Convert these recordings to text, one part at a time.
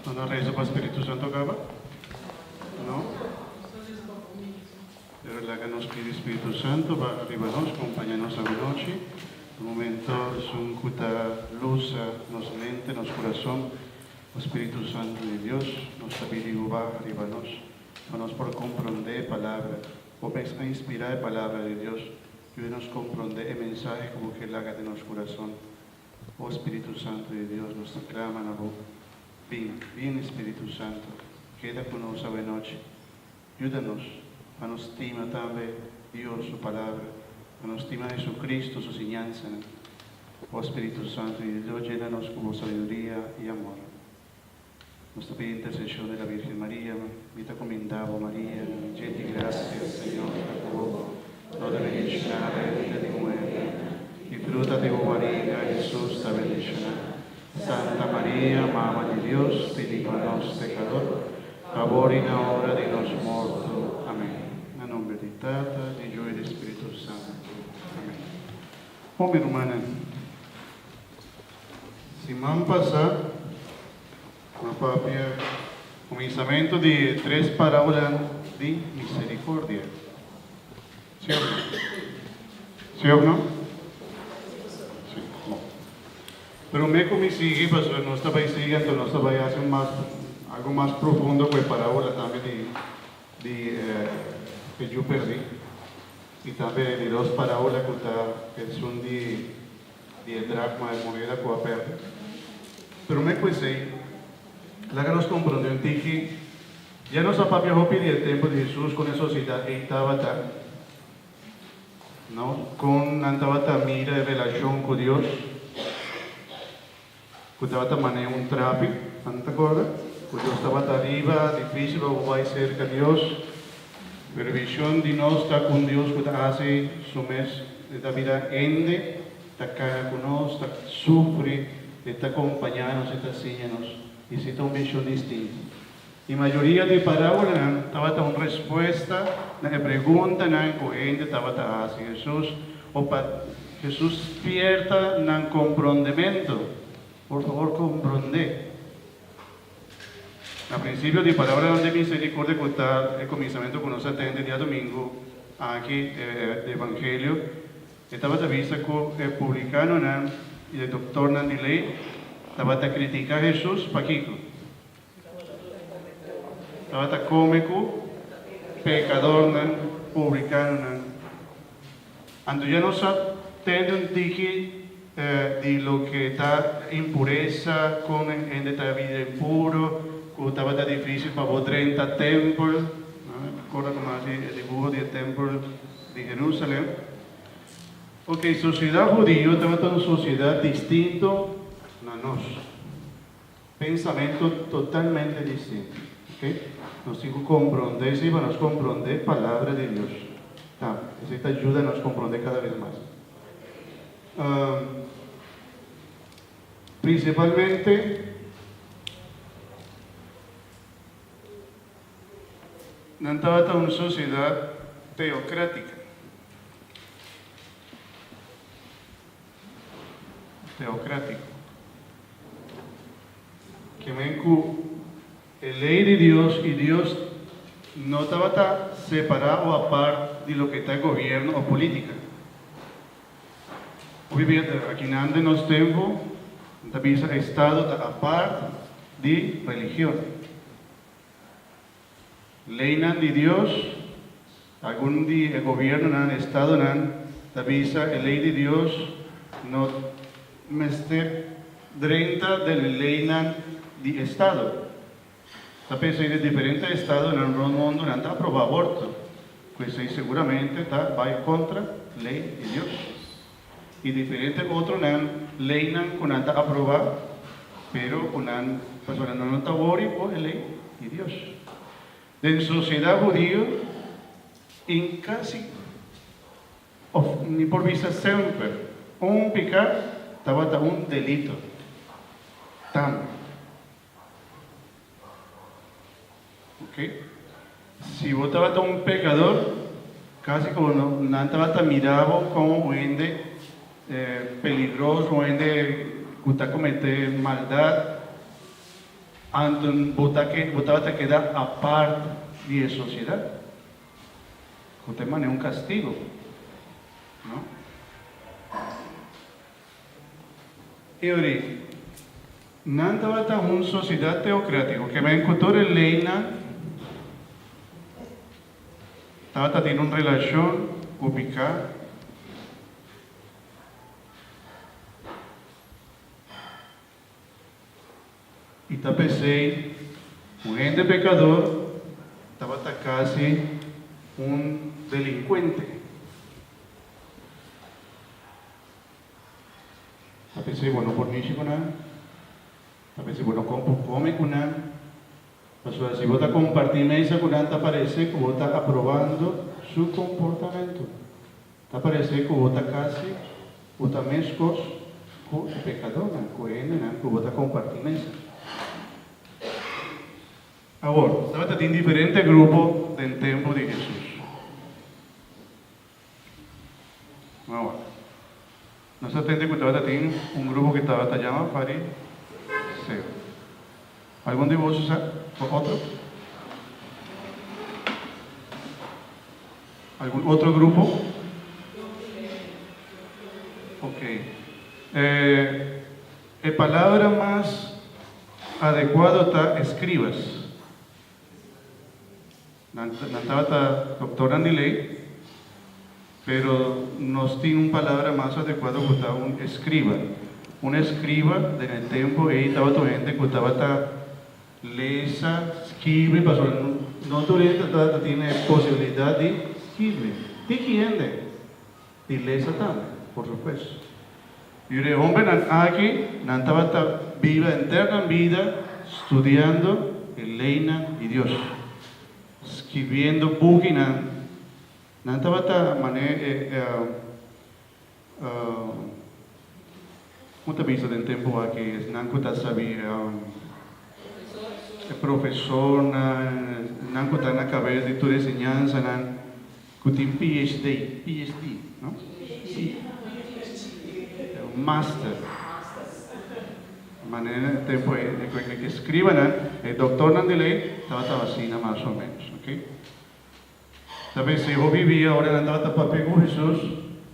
Nos a reza pa Spiritu Santo kaba? No? Pero laga nos pidi Spiritu Santo pa ariba nos, kompaña nos awenochi. E momento esun ku ta lusa nos mente, nos kurason, o Spiritu Santo di Dios, nos ta pidi bo baha riba nos, pa nos por komprondé e Palabra. Bo mes a inspirá e Palabra di Dios, yuda nos komprondé e mensahe ku bo ke laga den nos kurason. O Spiritu Santo di Dios, nos ta clama na Bo. Bin, bin Spiritu Santo, keda cu nos awenochi. Yuda nos pa nos stima tambe Dios Su Palabra, pa nos stima Jesucristo Su siñansanan. O Spiritu Santo di Dios, llena nos cu Bo sabiduria y amor. Nos ta pidi intercesion di la Virgen Maria. Mi ta cuminda Bo, Maria, jen di gracia, Señor ta cu bo. Bo ta bendiciona entre di muhernan, y fruta di bo bariga, Jesus, ta bendiciona. Santa Maria, Mama di Dios, pidi pa nos pecador, awor y na ora di nos morto. Amen. Na nomber di Tata, di Yu y di Spiritu Santo. Amen. Bon, mi rumannan, siman pasa no papia kuminsamentu di e tres parábolanan di miserikordia. Sí òf no? Sí òf no? Sí, bon. Promé ku mi sigui, pasobra nos ta bai sigui, anto nos ta bai hasi un mas, algu mas profundo ku e parábola tambe di di e yu pèrdí i tambe e di dos parábola ku ta esun di di e drakma, e moneda ku a pèrdè. Promé ku esei, laga nos komprondé un tiki, ya nos a papia hopi di e tempu di Hesus kon e sosiedat ei tabata, no? Kon nan tabata mira e relashon ku Dios, ku tabata manera un trapi, nan ta kòrda? Ku Dios tabata ariba, difísil pa bo bai serka Dios. Pero vishon di nos ta ku un Dios ku ta hasi su mes, e ta bira hende, ta kana ku nos, ta sufri, e ta kompañá nos, e ta siña nos. Esei ta un vishon distinto. E mayoria di e parábolanan tabata un respuesta na e preguntanan ku hende tabata hasi Hesus o pa Hesus spierta nan komprondementu. Por fabor komprondé. Na prinsipio di Palabra di Misericordia ku ta e kuminsamentu ku nos a tende diadomingu aki di Evangelio, e tabata bisa ku e publikanonan i e doktornan di lei tabata kritiká Hesus. Pakiko? Tabata kome ku pekadornan, publikanonan. Anto ya nos a tende un tiki di loke ta impuresa, kon e hende ta bira impuro, ku tabata difísil pa bo drenta tempel. Recorda ku mi a hasi e dibuho di e tempel di Jerusalem. Ok, sosiedat hudio tabata un sosiedat distinto na nos. Pensamentu totalmente distinto. Ok? Nos tin ku komprondé esei pa nos komprondé Palabra di Dios. Ta, esei ta yuda nos komprondé kada bes mas. Prinsipalmente, nan tabata un sosiedat teokrátika. Teokrátiko. Ke men ku e lei di Dios i Dios no tabata separá o apart di loke ta gobierno o polítika. Hopi bia akinan den nos tempu nan ta bisa estado ta apart di religion. Leinan di Dios, Algun di e gobiernonan, estadonan, ta bisa e lei di Dios no mester drenta den e leinan di estado. Ta p'esei den diferente estadonan rond mundo nan ta aproba aborto, ku esei seguramente ta bai kontra lei di Dios. I diferente otronan leinan ku nan ta aproba, pero ku nan pasobra nan no ta wori ku e lei di Dios. Den sosiedat hudio tin kasi òf mi por bisa semper un piká tabata un delito tambe. Ok. Si bo tabata un pekador, kasi ku nan tabata mira bo komo un hende peligroso, un hende ku ta kometé maldat. Anto bo ta ke bo tabata keda apart di e sosiedat. Ku ta mane un kastigo, no? E ora ei, nan tabata un sosiedat teokrátiko, ke men ku tur e leinan tabata tin un relashon ku piká. I ta p'esei un hende pekador tabata kasi un delinkuente. Ta p'esei bo no por mishi ku nan, ta p'esei bo no por kome ku nan, pasobra si bo ta kompartí mesa ku nan ta parese ku bo ta aprobando su komportamentu. Ta parece cu bo ta casi bo ta mescos cu e pecadornan, cu e hendenan cu bo ta comparti mesa. Awor, tabata tin diferente grupo den tempo di Jesus. Awor, nos a tende cu tabata tin un grupo cu tabata yama fariseo. Algun di boso sa otro? Algun otro grupo? Ok. E, e palabra mas adecuado ta escribas. Nan, nan tabata doctornan di ley, pero nos tin un palabra mas adecuado cu ta un escriba. Un escriba den e tempo ey tabata un hende cu tabata Lesa, skirbi, pasobra no tur hende ta tin e posibilidat di skirbi. Tiki hende di lesa tambe, por supuesto. Yu e hombernan aki, nan tabata biba henter nan bida studiando e leynan di Dios, skirbiendo bukinan. Nan tabata mane e Kon ta bisa den tempu aki esnan ku ta sabi e profesornan, esnan ku ta na kabes di tur e enseñansanan ku tin PhD, PhD, no? Master. Manera e tempu ei e eskribanan, e doktornan di lei tabata asina mas o ménos, ok. Ta pens'é hopi bia ora nan tabata papia ku Hesus,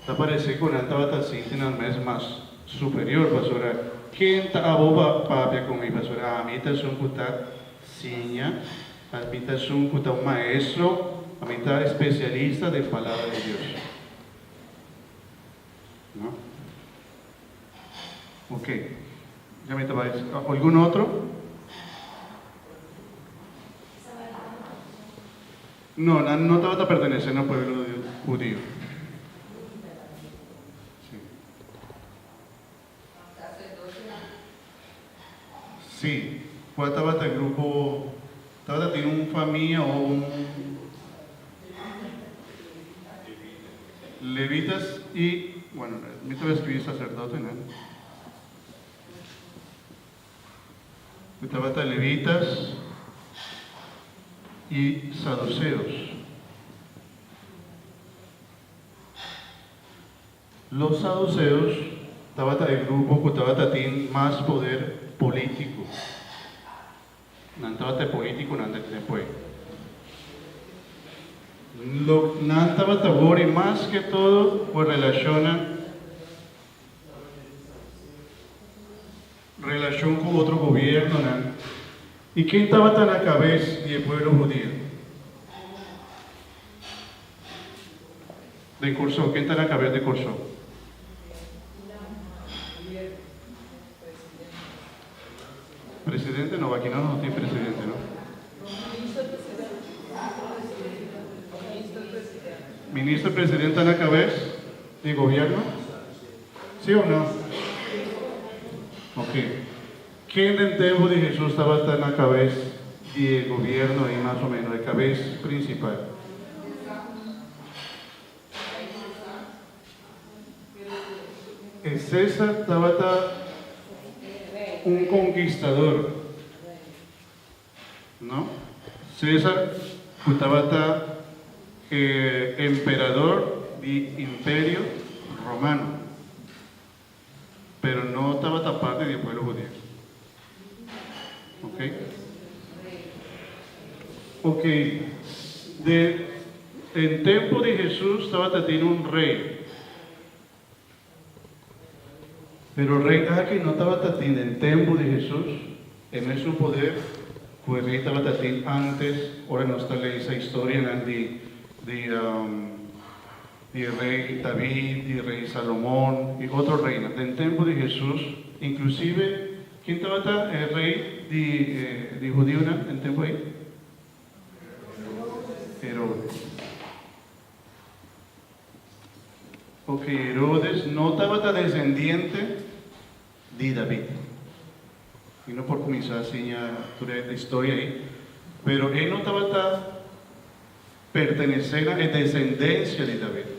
ta paresé ku nan tabata sinti nan mes mas superior, pasobra ken ta abo pa papia ku mi? Pasobra ami ta esun ku ta siña, ami ta esun ku ta un maestro, ami ta espesialista den Palabra di Dios. No? Ok. Ya mi ta bai. Algun otro? No, nan no tabata pertenece na pueblo hudio. Sí. Sí, cua tabata e grupo, tabata tin un famia o un. Levitas y, bueno, mi tabata escribi sacerdotenan. Ku tabata levitas i saduseos. Los saduseos tabata e grupo ku tabata tin mas poder polítiko. Nan tabata e polítikonan den tempu ei. Lo nan tabata wori mas ke todo ku relashonnan. Relacion cu otro gobiernonan y ken tabata na cabes di e pueblo hudio? Den Corsou, ken ta na cabes di Corsou? Presidente no, aki no no tin presidente no. Minister presidente ta na cabes di gobierno? Sí o no? Ok. Ken den tempu di Hesus tabata na kabes di e gobierno ei mas o menos, e kabes prinsipal? E César tabata un konkistador, no? César ku tabata e emperador di Imperio Romano, pero no tabata parti di e pueblo hudiu. Ok. Ok. De, en tempo di Hesus tabata tin un rey. Pero rey aki no tabata tin den tempo di Hesus e mesun poder cu e rey tabata tin antes ora nos ta lesa historianan di di di rey David, di rey Salomon y otro reynan. Den tempo di Hesus inclusive ken tabata e rey di di hudiunan den tempo ey? Herodes. Ok, Herodes no tabata desendiente di David. Mi no por kuminsá siña tur e historia ei, pero e no tabata pertenesé na e desendensia di David.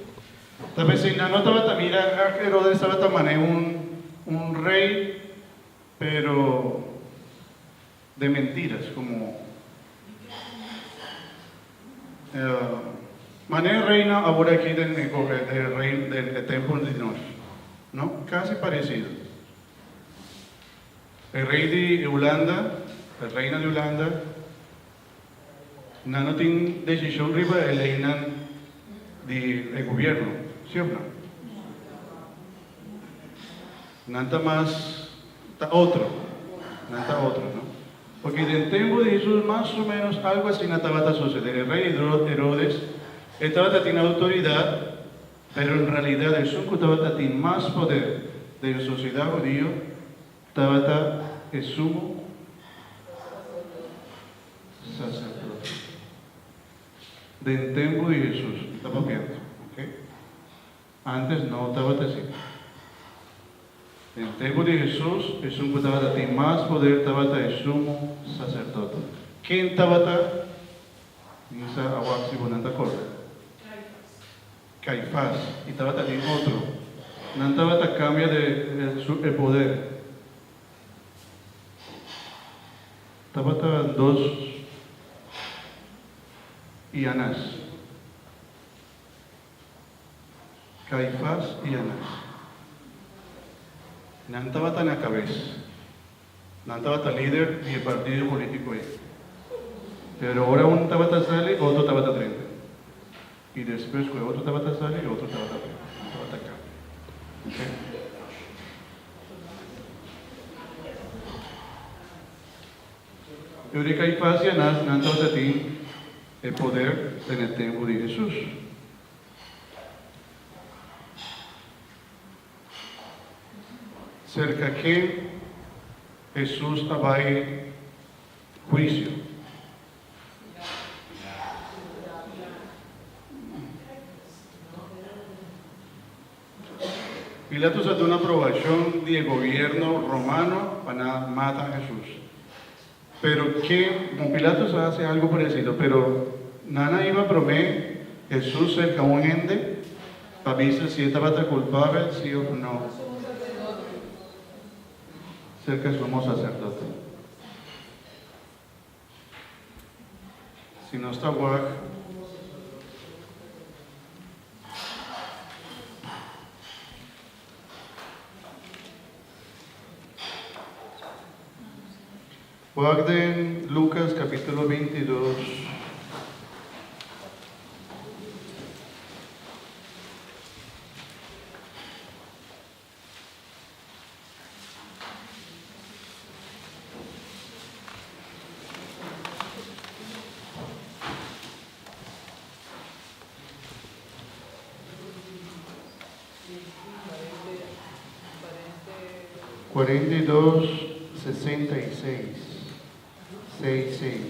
Ta p'esei nan no tabata mira Herodes tabata manera un un rei, pero de mentiras, como Manera reina awor aki den e rei den e tempo di nos, no? Casi parecido. E rei di Hulanda, e reina di Hulanda, nan no tin decision riba e leynan di e gobierno, si of no? Nan ta mas, ta otro, nan ta otro, no? Porque den tempo di Hesus mas o menos algo asina tabata sucede. E rey Herodes e tabata tin autoridad, pero en realidad esun cu tabata tin mas poder den sociedad hudio tabata e sumo sacerdote. Den tempo di Hesus mi ta papiando, ok? Antes no tabata asina. Den tempu di Hesus, esun ku tabata tin mas poder tabata e sumo saserdote. Ken tabata? Mi sa awak si bo nan ta korda. Kaifas. I tabata tin otro. Nan tabata kambia de su e poder. Tabata dos i Anas. Kaifas i Anas. Nan tabata na kabes. Nan tabata lider di e partido politico ei. Pero ora un tabata sali, otro tabata drenta. I despues ku e otro tabata sali, e otro tabata drenta. Nan tabata kambia. Ok. Ora Kaifas i Anas nan tabata tin e poder den e tempu di Hesus. Serka ken Hesus a bai huisio? Pilatos a duna aprobashon di e gobierno romano pa nan mata Hesus. Pero ke con Pilatos a haci algo parecido, pero nan a hiba prome Hesus cerca un hende pa bisa si e tabata culpabel si of no, cerca sumo sacerdote. Si nos ta wak. Wak den Lucas capítulo 22. 42, 66, seis seis.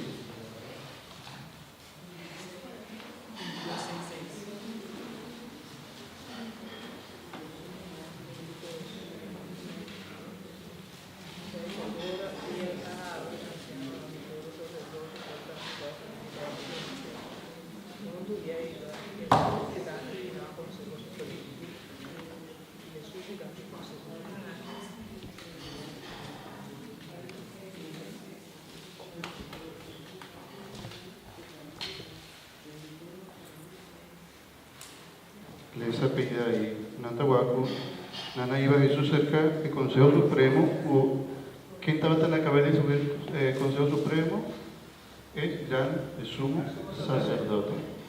Lesa pida ei. Nan ta wak ku nan a hiba Hesus serka e Konseho Supremo ku. Ken tabata na kabes di Konseho Supremo? E gran sumo saserdote.